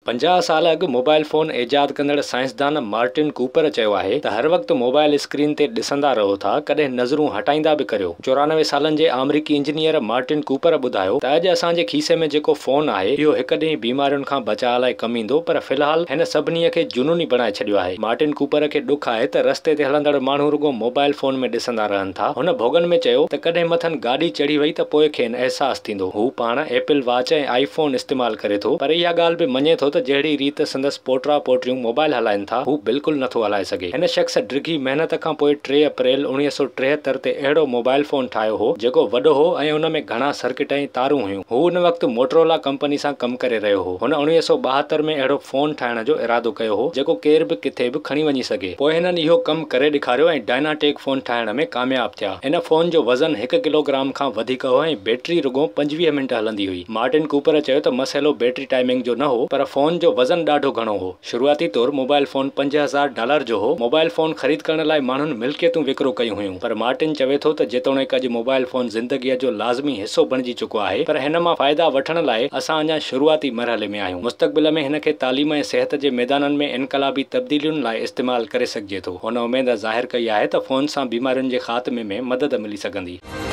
50 سال اڳ mobile phone ايجاد ڪندڙ سائنسدان مارٽن ڪوپر چيو آهي ته هر وقت موبائل اسڪرين تي ڏسندا رهو ٿا، ڪڏهن نظرون هٽائيندا به ڪريو. 94 سالن جي آمريڪي انجنيئر مارٽن ڪوپر ٻڌايو ته اڄ اسان جي کيسي ۾ جيڪو فون آهي اهو هڪ ڏينهن بيمارين کان بچاء لاء ڪم ايندو پر في الحال هن سڀني کي جنوني بڻائي ڇڏيو آهي. مارٽن ڪوپر کي ڏک آهي ته رستي تي هلندڙ ماڻهو رڳو موبائل فون ۾ ڏسندا رهن ٿا. هن ڀوڳن ۾ چيو ته ڪڏهن مٿن گاڏي چڙهي وئي ته پوء کين احساس ٿيندو. هو پاڻ ايپل واچ ۽ آئي فون استعمال ڪري ٿو پر اها ڳالهه به مڃي ٿو ته جهڙي ريت سندس پوٽرا پوٽريون موبائل هلائن ٿا هو بلڪل نٿو هلائي سگهي. هن شخص ڊگهي محنت کان پوء 3 اپريل 1973 تي اهڙو موبائل فون ٺاهيو هو جيڪو وڏو هو ۽ ان ۾ گهڻا سرڪٽ ۽ تارون هيون. هو ان وقت موٽرولا ڪمپني سان ڪم ڪري رهيو هو. هن 1972 ۾ اهڙو فون ٺاهڻ جو ارادو ڪيو هو جيڪو ڪير به ڪٿي به کڻي وڃي سگهي. پوء هنن اهو ڪم ڪري ڏيکاريو ۽ ڊائناٽيڪ فون ٺاهڻ ۾ ڪامياب ٿيا. ان فون جو وزن هڪ ڪلو گرام کان وڌيڪ هو ۽ بيٽري رڳو 25 منٽ هلندي هئي. مارٽن ڪوپر چيو ته مسئلو بيٽري ٽائمنگ جو نه هو پر فون جو وزن ڏاڍو گهڻو هو. شروعاتي طور موبائل فون 5000 ڊالر جو هو. موبائل فون خريد ڪرڻ لاء ماڻهن ملڪيتون وڪرو ڪيون هيون. پر مارٽن چوي ٿو ته جيتوڻيڪ اڄ موبائل فون زندگيء جو لازمي حصو بڻجي چڪو آهي پر هن مان فائدا وٺڻ لاء اسان اڃا شروعاتي مرحلي ۾ آهيون. مستقبل ۾ هن کي تعليم ۽ صحت جي ميدانن ۾ انقلابي تبديلين لاء استعمال ڪري سگهجي ٿو. هن اميد ظاهر ڪئي آهي ته فون سان بيمارين جي خاتمي ۾ مدد ملي سگهندي.